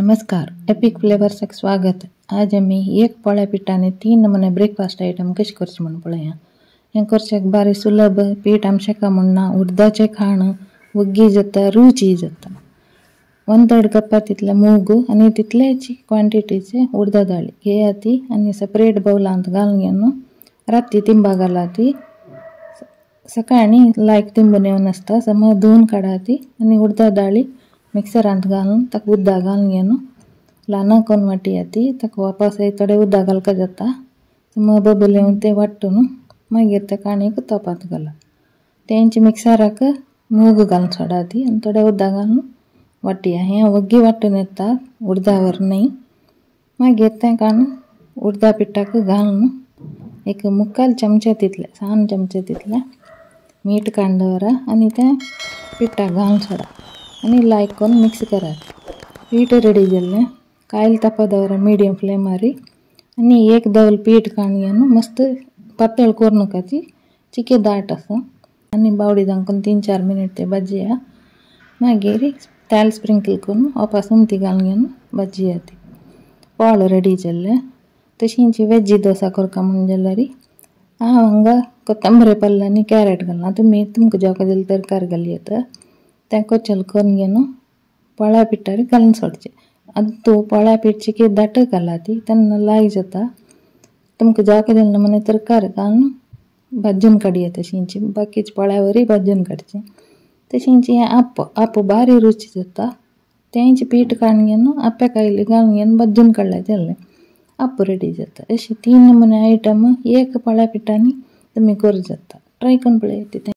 नमस्कार, एपिक फ्लेवर्साक स्वागत। आज आमी एक पोळ्या पिठाने 3 नमुने ब्रेकफास्ट आयटम कशें करचें म्हूण पळया। हें करच्याक बारी सुलभ पीठ आमशेका म्हूण ना, उडदाचें खाण वग्गी जाता, रुची जाता। 1/3 कप्पा तितले मूग आनी तितलेच क्वांटिटीचे उडदा दाळी घेया ती आनी सेपरेट बावलांत घालून घेवन राती तिंबा घाला ती, सकाळीं लायक तिंबून येवन आसता समज धुवन काडा ती आनी उडदा दाळी मिक्सरांत घालून ताका उदक घालून घेवन ल्हान करून वांटया ती, ताका वापस थोडें उदक घालपाक जाता, समज बबल येवन तें वांट्टून मागीर ताका आनीक तोपांत घाला। तेंचे मिक्सराक मूग घालून सोडा ती आनी थोडें उदक घालून वांटया। हें वग्गी वांटून येता उडदावर न्हय। मागीर तें काडून उडदा पिठाक घालून एक मुक्काल चमचे तितले, सान चमचे तितले मीठ काडून दवरा आनी तें पिठाक घालून सोडा आनी लायक करून मिक्स करात। पीठ रेडी जाल्लें कायल तापा दवरा मिडियम फ्लेमार आनी एक दवल पीठ काडून घेवन मस्त पातळ करूं नाका, ती चिके दाट आसा आनी बावडी दामकून 3-4 मिनट ते भाजया। मागीर तेल स्प्रिंकल करून वापस उमथी घालून घेवन भाजया ती। पोळ रेडी जाल्लें। तशींच वेजी डोसा करता म्हूण जाल्यार हांव हांगा कोथंबरे पल्ला आनी कॅरट घालना, तुमी तुमकां जावका जाल्यार तरकारी घालूं येता। तें कोचल करून घेवन पोळ्या पिठार घालून सोडचें। आतां तूं पोळ्या पीठ चिके दाट घाला ती तेन्ना लायक जाता। तुमकां जावका जाल्यार नमुने तरकारी घालून भाजून काडया, तशींच बाकीचे पोळ्या वरी भाजून काडचें। तशींच हें आप्पो, आप्पो बारी रुची जाता। तेंच पीठ काडून घेवन आप्या कायली घालून घेवन भाजून काडल्यार जालें, आप्पो रेडी जाता। अशे 3 नमुने आयटम एक पोळ्या पिठांनी तुमी करूं जाता। ट्राय करून पळयात।